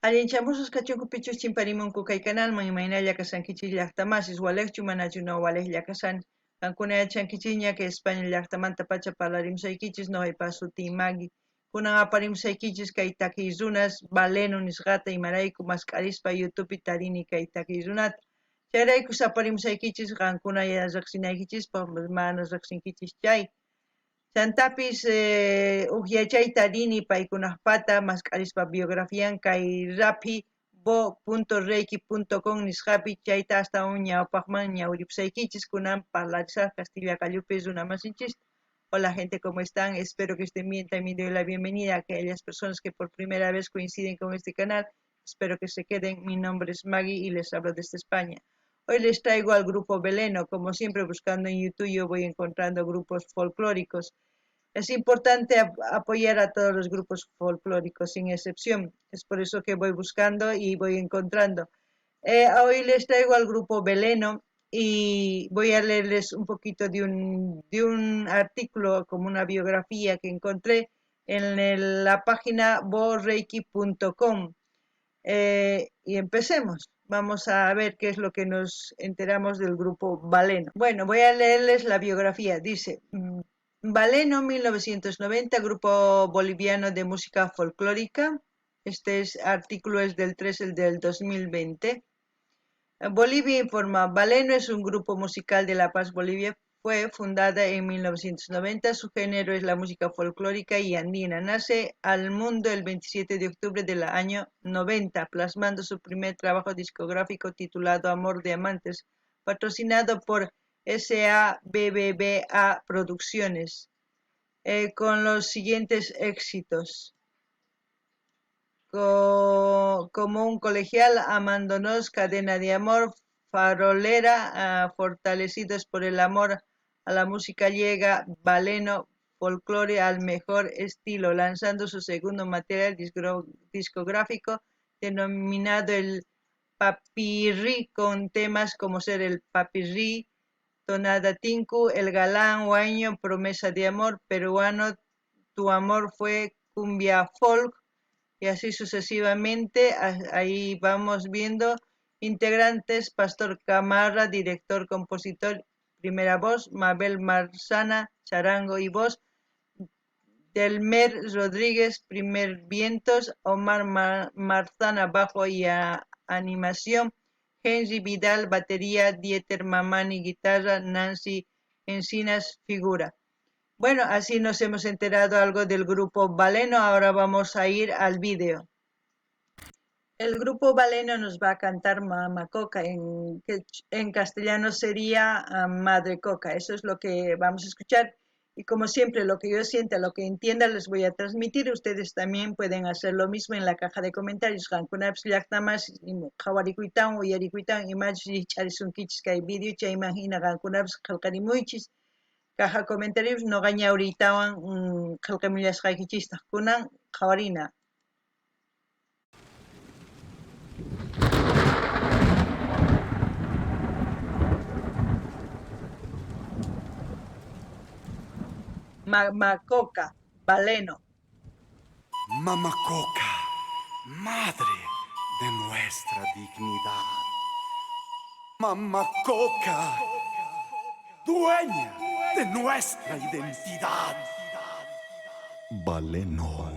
Allinchamusqas kachunku pichus chimparimunku kay kanalman, imaynalla kashankichis llaqtamasis, walejchu manachu no walejlla kashani. Qankuna yachankichikña kay España llaqtamantapacha parlarimusaykichis, noqaypa sutiy Maggie. Kunan aparimusaykichis kay takiy runas Baleno nisqata, imarayku mask'arispa YouTubepi tarini kay takiy runata. Chayraykus aparimusaykichis qankuna riqsinaykichispaq, mana riqsinkichis chay. Chantapis uj yachayta rini paykunajpata mask'arispa biografian kay raphi bo.reiki.com nisqapi, chayta astawan ñawpaqman ñawripusaykichis. Kunan parlarisaq castilla qallupi runamasinchista. Hola gente, ¿cómo están? Espero que estén bien. También doy la bienvenida a aquellas personas que por primera vez coinciden con este canal. Espero que se queden. Mi nombre es Maggie y les hablo desde España. Hoy les traigo al grupo Beleno. Como siempre, buscando en YouTube yo voy encontrando grupos folclóricos. Es importante apoyar a todos los grupos folclóricos, sin excepción. Es por eso que voy buscando y voy encontrando. Hoy les traigo al grupo Beleno y voy a leerles un poquito de un artículo, como una biografía que encontré en la página boreiki.com. Y empecemos. Vamos a ver qué es lo que nos enteramos del grupo Baleno. Bueno, voy a leerles la biografía. Dice, Baleno 1990, grupo boliviano de música folclórica. Este artículo es del 3 del 2020. Bolivia informa, Baleno es un grupo musical de La Paz, Bolivia. Fue fundada en 1990. Su género es la música folclórica y andina. Nace al mundo el 27 de octubre del año 90, plasmando su primer trabajo discográfico titulado Amor de Amantes, patrocinado por SABBBA Producciones, con los siguientes éxitos: Como un colegial, Amándonos, Cadena de Amor, Farolera. Fortalecidos por el amor a la música llega Baleno Folklore al mejor estilo, lanzando su segundo material discográfico denominado El Papirri, con temas como ser El Papirri, Tonada Tinku, El Galán, Huayño, Promesa de Amor, Peruano, Tu Amor Fue, Cumbia Folk, y así sucesivamente. Ahí vamos viendo integrantes: Pastor Camarra, director, compositor, primera voz; Mabel Marzana, charango y voz; Delmer Rodríguez, primer vientos; Omar Marzana, bajo y animación; Henry Vidal, batería; Dieter Mamani, guitarra; Nancy Encinas, figura. Bueno, así nos hemos enterado algo del grupo Baleno. Ahora vamos a ir al vídeo. El grupo Baleno nos va a cantar Mama Coca, que en castellano sería Madre Coca. Eso es lo que vamos a escuchar. Y como siempre, lo que yo sienta, lo que entienda, les voy a transmitir. Ustedes también pueden hacer lo mismo en la caja de comentarios. Qankunapis llaqtamas qhawarikuytawan uyarikuytawan imachus rikch'arisunkichis kay video chayman hina qankunapis qillqarimuychis caja comentarios noqa ñawriytawan qillqamullasqaykichistaq. Kunan qhawarina. Mama Coca, Baleno. Mama Coca, madre de nuestra dignidad. Mama Coca, dueña de nuestra identidad. Baleno.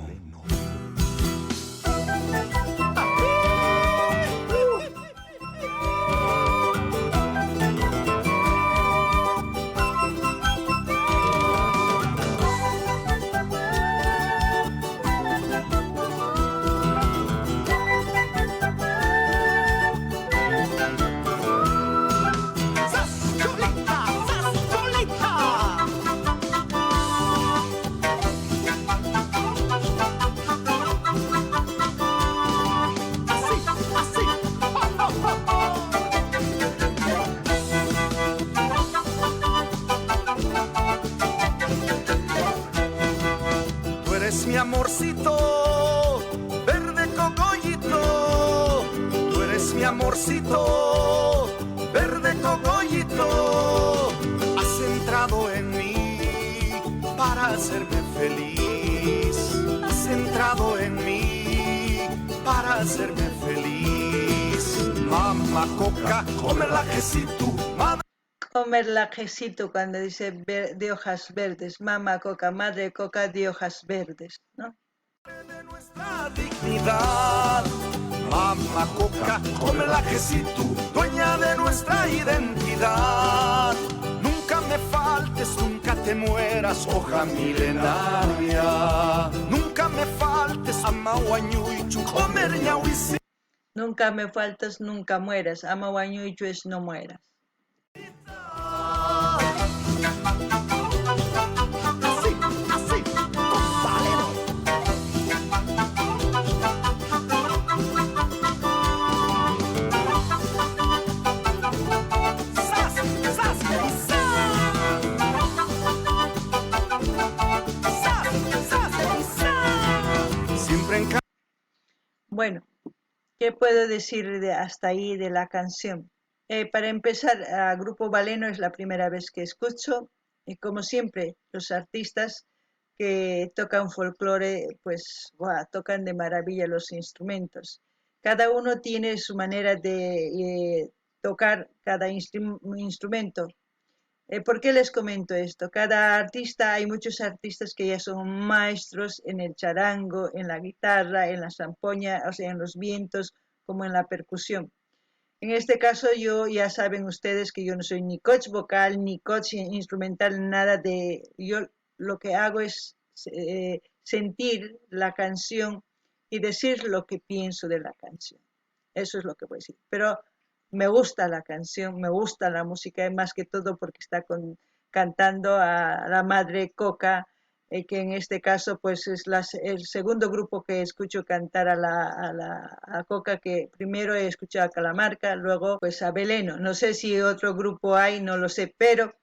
¡Sas, cholita! ¡Sas, cholita! Así, así. ¡Oh, oh, oh, oh! Tú eres mi amorcito, verde cogollito. Tú eres mi amorcito, verde cogollito. Has entrado en mí para hacerme feliz. Has entrado en mí Para hacerme feliz. Mama coca, come la quesito, madre. Comer la quesito cuando dice de hojas verdes, mama coca, madre coca de hojas verdes, ¿no? De nuestra dignidad. Mama coca, come la quesito, dueña de nuestra identidad. Nunca me faltes, nunca te mueras, hoja milenaria. Nunca me faltes, ama wañuychu, comer ñawisi. Nunca me faltas, nunca mueras. Ama wañuychu es no mueras. Así, así, con Valero. ¡Sas, sas, sas! ¡Sas, sas, sas! Siempre en Bueno, ¿qué puedo decir de hasta ahí de la canción? Para empezar, a Grupo Baleno es la primera vez que escucho, y como siempre, los artistas que tocan folclore, tocan de maravilla los instrumentos. Cada uno tiene su manera de tocar cada instrumento. ¿Por qué les comento esto? Cada artista, hay muchos artistas que ya son maestros en el charango, en la guitarra, en la zampoña, o sea, en los vientos, como en la percusión. En este caso, ya saben ustedes que yo no soy ni coach vocal, ni coach instrumental, nada de... Yo lo que hago es sentir la canción y decir lo que pienso de la canción. Eso es lo que voy a decir. Pero me gusta la canción, me gusta la música, más que todo porque está cantando a la madre Coca, que en este caso es el segundo grupo que escucho cantar a Coca, que primero he escuchado a Kalamarka, luego a Veleno. No sé si otro grupo hay, no lo sé, pero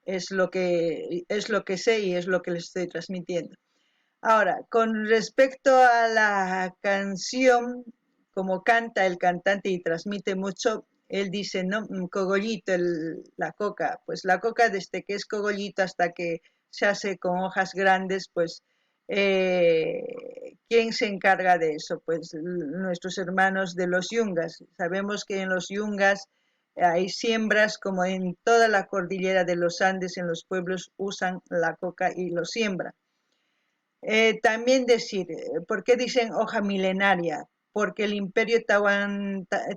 es lo que sé y es lo que les estoy transmitiendo. Ahora, con respecto a la canción, como canta el cantante y transmite mucho, él dice, ¿no? Cogollito, la coca. Pues la coca desde que es cogollito hasta que se hace con hojas grandes, ¿quién se encarga de eso? Pues nuestros hermanos de los yungas. Sabemos que en los yungas hay siembras, como en toda la cordillera de los Andes, en los pueblos usan la coca y lo siembran. También decir, ¿por qué dicen hoja milenaria? Porque el imperio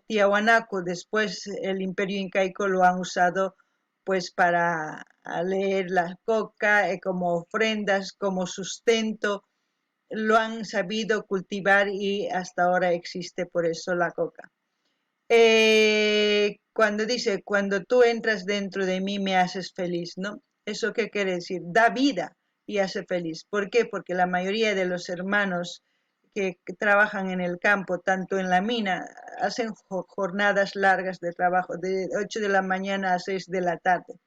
Tiahuanaco, después el imperio incaico, lo han usado para leer la coca como ofrendas, como sustento, lo han sabido cultivar y hasta ahora existe por eso la coca. Cuando dice, cuando tú entras dentro de mí me haces feliz, ¿no? ¿Eso qué quiere decir? Da vida y hace feliz. ¿Por qué? Porque la mayoría de los hermanos que trabajan en el campo, tanto en la mina, hacen jornadas largas de trabajo, de 8 de la mañana a 6 de la tarde.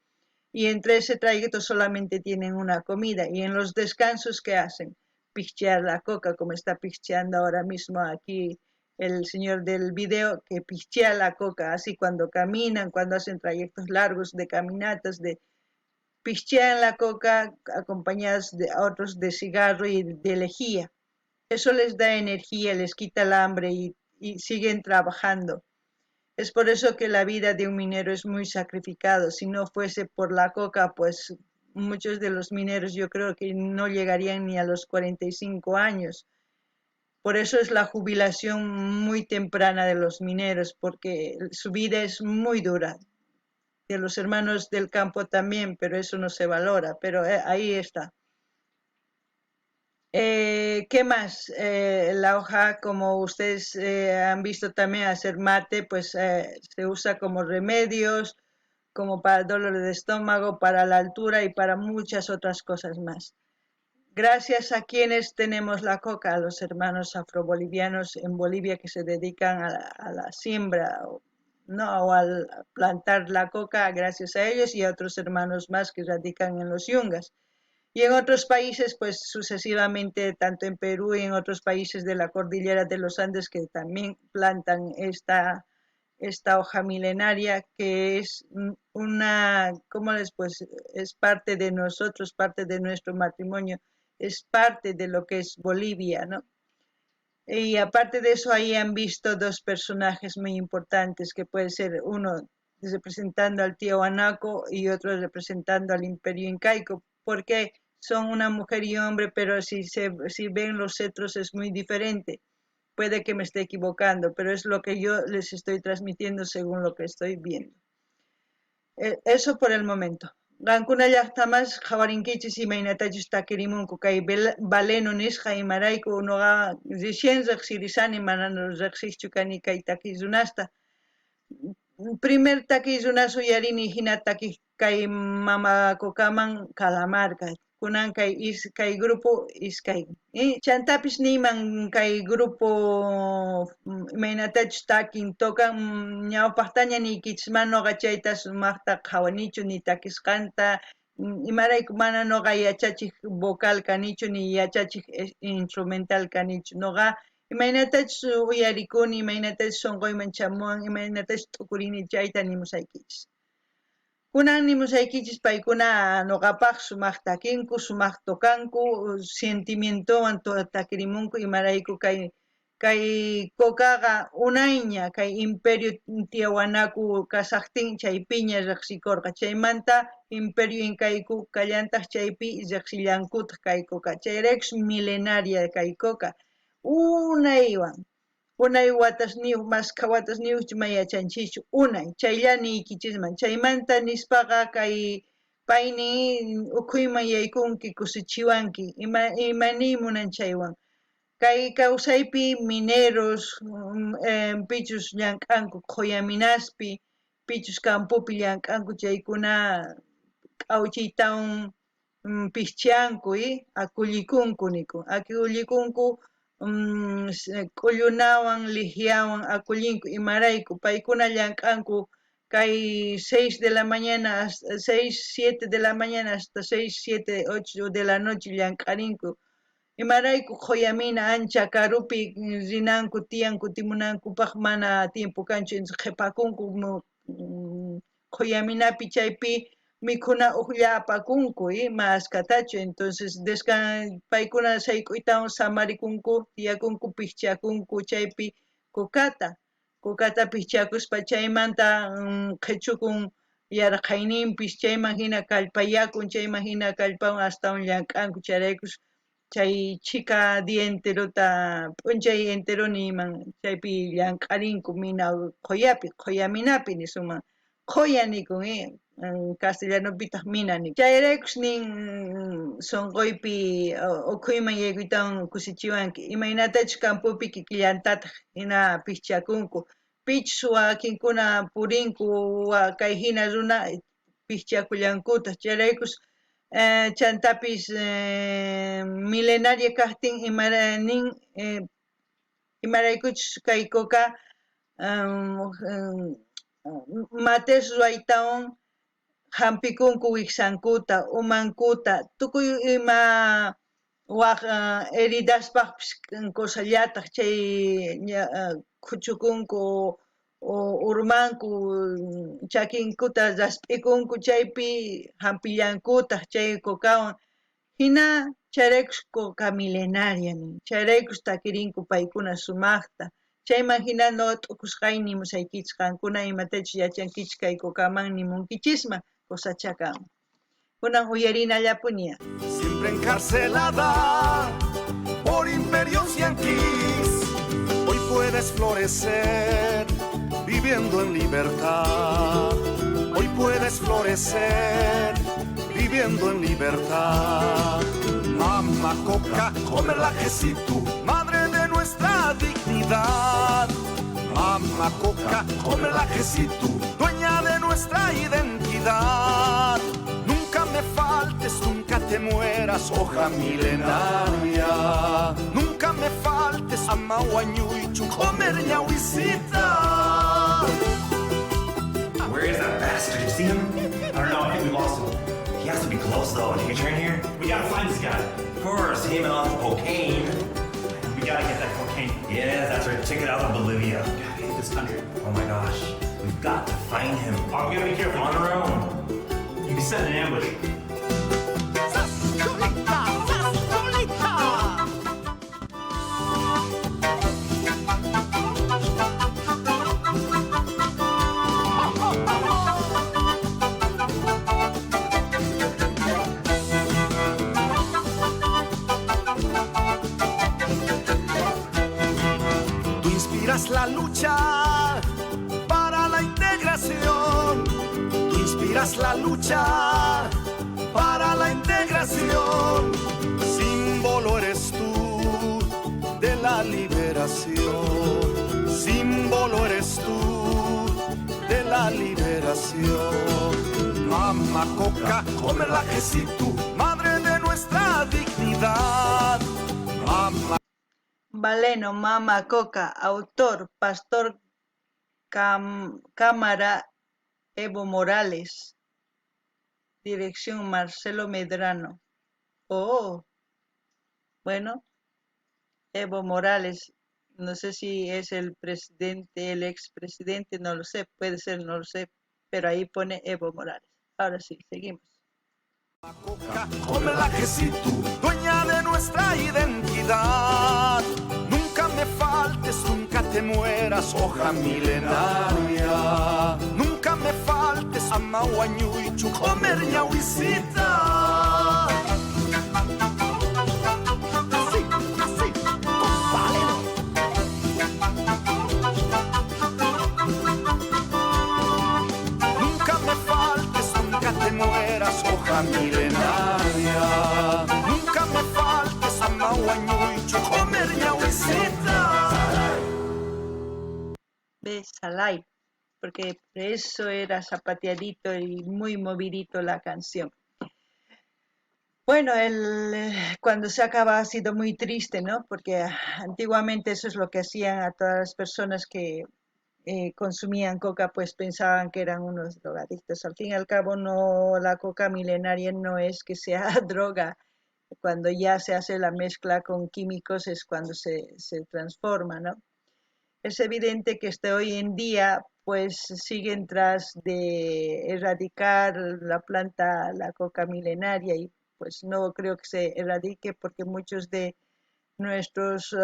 Y entre ese trayecto solamente tienen una comida. Y en los descansos, ¿qué hacen? Pichear la coca, como está picheando ahora mismo aquí el señor del video, que pichea la coca, así cuando caminan, cuando hacen trayectos largos de caminatas, de pichean la coca acompañadas de otros de cigarro y de lejía. Eso les da energía, les quita el hambre y siguen trabajando. Es por eso que la vida de un minero es muy sacrificado. Si no fuese por la coca, muchos de los mineros yo creo que no llegarían ni a los 45 años. Por eso es la jubilación muy temprana de los mineros, porque su vida es muy dura. De los hermanos del campo también, pero eso no se valora, pero ahí está. ¿Qué más? La hoja, como ustedes han visto también hacer mate, se usa como remedios, como para el dolor de estómago, para la altura y para muchas otras cosas más. Gracias a quienes tenemos la coca, a los hermanos afrobolivianos en Bolivia que se dedican a la siembra, ¿no? O al plantar la coca, gracias a ellos y a otros hermanos más que radican en los yungas. Y en otros países, sucesivamente, tanto en Perú y en otros países de la cordillera de los Andes que también plantan esta hoja milenaria, que es una, ¿cómo les pues? Es parte de nosotros, parte de nuestro matrimonio, es parte de lo que es Bolivia, ¿no? Y aparte de eso, ahí han visto dos personajes muy importantes, que puede ser uno representando al Tiahuanaco y otro representando al Imperio Incaico, porque son una mujer y hombre, pero si ven los cetros es muy diferente. Puede que me esté equivocando, pero es lo que yo les estoy transmitiendo según lo que estoy viendo. Eso por el momento. Qankuna llaqtamas qhawarinkichis imaynatachus takirimunku kay baleno nisqa imarayku noqa recién riqsirisani mana riqsiqchu kani kay takiy runasta. Primer takiy runas uyarini hina takiq kay Mama Cocaman Calamarca. Kunan kay grupo iskay. Chantapis niyman kay grupo imaynatachus takin tocan ñawpaqtaña niykichis mana noqa chayta sumaqta qhawanichu ni takisqanta imarayku mana noqa yachachiq vocal kanichu ni yachachiq instrumental kanichu noqa imaynatachus uyarikuni imaynatachus sunquyman chamuwan imaynatachus t'ukurini chayta nimusaykichis. Kunan nimusaykichis paykuna noqapaq sumaq takinku, sumaq tocanku, sentimientowan takirimunku imarayku kay cocaqa unayña kay imperio Tiahuanacu kasaqtin chaypiña riqsikurqa chaymanta imperio Incaiku kallantaq chaypi riqsillankutaq kay coca chayraykus milenaria kay coca unaywan unay watasniyuq maskha watasniyuqchu may yachanchischu unay chaylla niykichisman chaymanta nispaqa kay payni ukhuyman yaykunki kusichiwanki ima niy munan chaywan kay kawsaypi mineros pichus llank'anku qhuyaminaspi pichus campopi llank'anku chaykuna k'awchiytawan pischanku akullikunku niku akullikunku k'ullunawan lijiawan akullinku imarayku paykuna llank'anku kay 6 de la mañana 6, 7 de la mañana hasta 6, 7, 8 de la noche llank'arinku imarayku qhuyamina ancha karupi rinanku tiyan kutimunankupaq mana tiempo kanchu qhipakunku qhuyaminapi chaypi mikhuna uqlla apakunku maskatachu entonces paykuna sayk'uytawan samarikunku tiyakunku pichakunku chaypi cocata pichakuspa chaymanta qhichukun yarqhayninpis chayman hina kallpayakun chayman hina kallpawan astawan llank'anku chayraykus chay chhika día enterota p'unchay entero niyman chaypi llank'arinku mina qhuyapi qhuyaminapi nisunman qhuya nikun castellanopitaq mina nik chayraykus nin sunquypi ukhuyman yaykuytawan kusichiwanki imaynatachus campopi kikillantataq hina pichakunku pichus wakinkuna purinku kay hina runa pichakullankutaq chayraykus chantapis milenaria kaqtin nin imaraykuchus kay coca mates ruwaytawan hampikunku wiksankuta umankuta tukuy ima waq heridaspaqpis cosallataq chay khuchukunku urmanku chakinkuta rasp'ikunku chaypi hampillankutaq chay cocawan hina chayraykus coca milenaria nin chayraykus takirinku paykuna sumaqta chayman hina no t'ukusqay nimusaykichis qankuna imatachus yachankichis kay cocaman nimunkichisman cosachakan kunan uyarinallapunia. Siempre encarcelada por imperios yanquis, hoy puedes florecer viviendo en libertad. Hoy puedes florecer viviendo en libertad. Mama Coca, come la tu madre de nuestra dignidad. Mama Coca, come la tu dueña de nuestra identidad. Nunca me faltes, nunca te mueras, hoja milenaria. Nunca me faltes, amahuañuichu, comer ñahuisita. Where is that bastard? You see him? I don't know, I think we lost him. He has to be close though. Did he turn here? We gotta find this guy. Of course, him and all his cocaine. We gotta get that cocaine. Yeah, that's right. Take it out of Bolivia. God, I hate this country. Oh my gosh. We've got to find him. Oh, we gotta be careful. On our own. You can set an ambush. Tú inspiras la lucha para la integración. Tú inspiras la lucha para la integración. Símbolo eres tú de la liberación. Símbolo eres tú de la liberación. Mama Coca, come la tu madre de nuestra dignidad. Mama. Baleno, Mama Coca, autor, Pastor Cámara, Evo Morales. Dirección Marcelo Medrano. Oh, bueno, Evo Morales, no sé si es el presidente, el expresidente, no lo sé, puede ser, no lo sé, pero ahí pone Evo Morales. Ahora sí, seguimos. Coca, come la tú, dueña de nuestra identidad. Nunca me faltes, nunca te mueras, hoja milenaria. Nunca me faltes, amahuañuichu, comer ñahuisita. Así, así, con Baleno. Nunca me faltes, nunca te mueras, hoja milenaria. Nunca me faltes, amahuañuichu, comer ñahuisita. Salai, porque eso era zapateadito y muy movidito la canción. Bueno, cuando se acaba ha sido muy triste, ¿no? Porque antiguamente eso es lo que hacían a todas las personas que consumían coca, pues pensaban que eran unos drogadictos. Al fin y al cabo, no, la coca milenaria no es que sea droga. Cuando ya se hace la mezcla con químicos es cuando se transforma, ¿no? Es evidente que hasta hoy en día pues siguen tras de erradicar la planta, la coca milenaria, y pues no creo que se erradique porque muchos de nuestros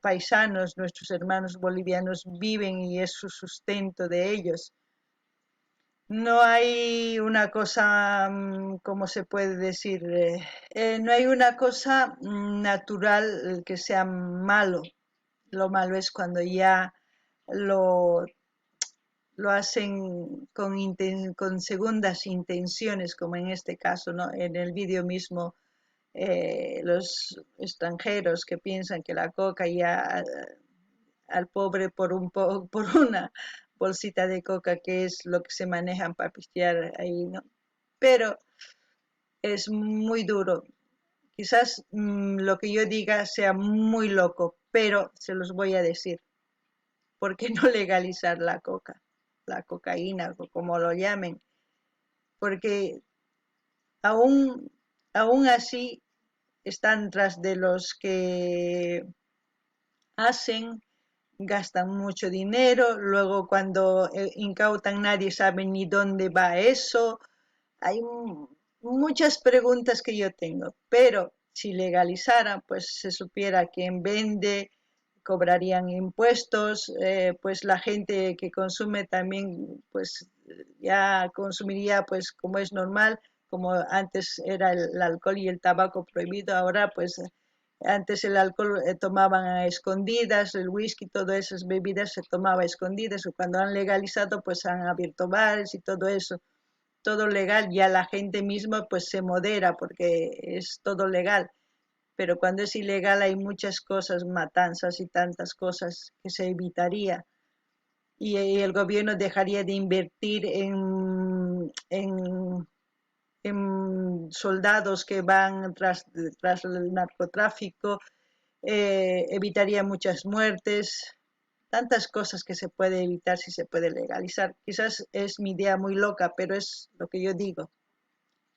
paisanos, nuestros hermanos bolivianos viven y es su sustento de ellos. No hay una cosa, ¿cómo se puede decir? No hay una cosa natural que sea malo. Lo malo es cuando ya lo hacen con segundas intenciones, como en este caso, ¿no? En el vídeo mismo, los extranjeros que piensan que la coca ya al pobre por una bolsita de coca, que es lo que se manejan para pistear ahí, ¿no? Pero es muy duro. Quizás lo que yo diga sea muy loco, pero se los voy a decir. ¿Por qué no legalizar la coca? La cocaína, o como lo llamen, porque aún así están tras de los que hacen, gastan mucho dinero, luego cuando incautan nadie sabe ni dónde va eso. Hay muchas preguntas que yo tengo, pero si legalizaran, pues se supiera quién vende, cobrarían impuestos, pues la gente que consume también pues ya consumiría pues como es normal, como antes era el alcohol y el tabaco prohibido, ahora pues antes el alcohol tomaban a escondidas, el whisky, todas esas bebidas se tomaba a escondidas, o cuando han legalizado pues han abierto bares y todo eso, todo legal, ya la gente misma pues se modera porque es todo legal. Pero cuando es ilegal hay muchas cosas, matanzas y tantas cosas que se evitaría. Y el gobierno dejaría de invertir en soldados que van tras el narcotráfico, evitaría muchas muertes, tantas cosas que se puede evitar si se puede legalizar. Quizás es mi idea muy loca, pero es lo que yo digo.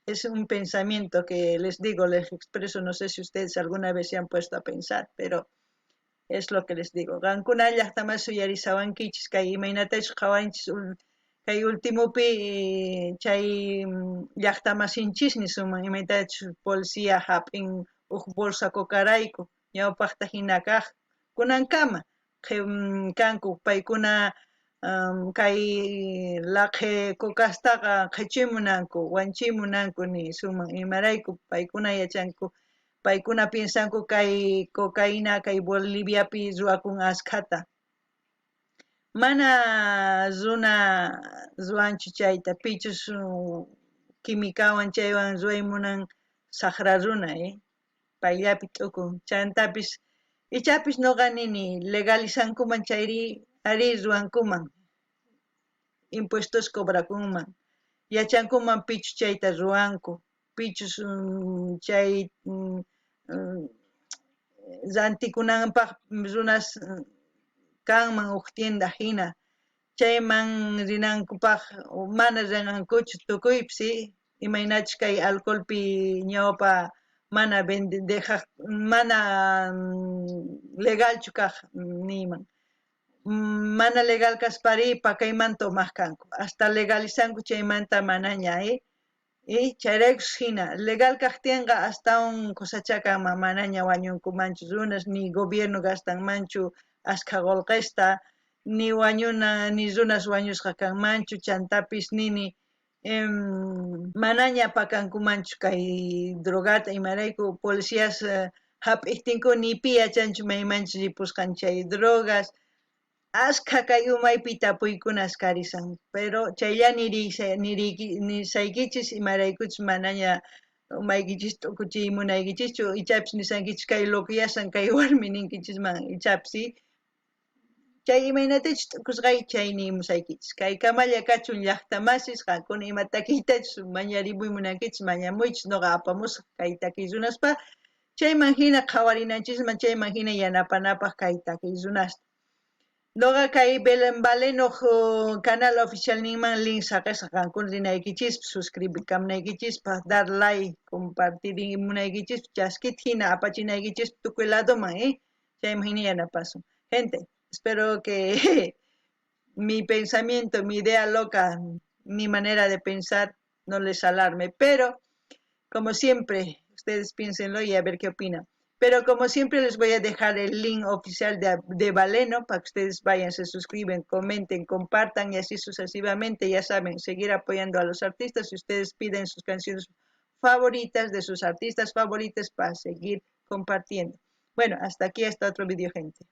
Es un pensamiento que les digo, les expreso, no sé si ustedes alguna vez se han puesto a pensar, pero es lo que les digo. Qankuna llaqtamas uyarisawankichis kay imaynatachus qhawanchis kay ultimopi chay llaqtamasinchisni nisunman imaynatachus policía hap'in uj bolsa cocarayku ñawpaqta hina kaq kunankama kanku paykuna kay laqhe cocastaqa qhichimunanku wanchimunanku nisunman imarayku paykuna yachanku paykuna piensanku kay cocaína kay Boliviapi ruwakun askhata. Mana runa ruwanchu chayta, pichus quimicawan chaywan ruway munan sajra runa, payllapi t'ukun. Chantapis ichapis noqa nini legalizankuman chayri arí ruwankuman, impuestos cobrakunman, yachankuman pichus chayta ruwanku, pichus chay rantikunanpaj runas kanman uj tienda jina, chayman rinankupaj mana rinqankuchu tukuypis, imaynachus kay alcoholpi ñawpa mana dejaj mana legalchu kaj niyman. Mana legal kaspari pakaymanta tomaj kanku, hasta legalizanku chaymanta manaña, chayraykus jina legal kajtinqa astawan cosachakanman, manaña wañunkumanchu runas, ni gobierno gastanmanchu askha qolqesta, ni wañuna, ni runas wañusqa kanmanchu, chantapis nini manaña pakankumanchu kay drogata, imarayku policías jap'ijtinku ni pi yachanchu maymanchus ripusqan chay drogas. Askha kay umaypi tapuykunas karisan, pero chaylla nisaykichis imaraykuchus manaña umaykichis t'ukuchiy munaykichischu, ichapis nisankichis kay loquyasan kay warmi ninkichisman, ichapis chay imaynatachus t'ukusqay chay nimusaykichis. Kay kamalla kachun llaqta masis, qankuna ima takiytachus mañarimuy munankichis mañamuychis, noqa apamusaj kay takiy runaspa, chayman jina qhawarinanchisman, chayman jina yanapanapaj kay takiy runasta. Noqa kay Balenoj canal oficialninman link saqesqa qankuna rinaykichispa, suscribikamunaykichispaj, dar like, compartirimunaykichispa, chaskita jina apachinaykichispa tukuy ladoman, chayman jina yanapasun. Gente, espero que mi pensamiento, mi idea loca, mi manera de pensar no les alarme, pero como siempre, ustedes piénsenlo y a ver qué opinan. Pero como siempre les voy a dejar el link oficial de Baleno para que ustedes vayan, se suscriben, comenten, compartan y así sucesivamente. Ya saben, seguir apoyando a los artistas. Si ustedes piden sus canciones favoritas de sus artistas favoritos para seguir compartiendo. Bueno, hasta aquí, hasta otro video, gente.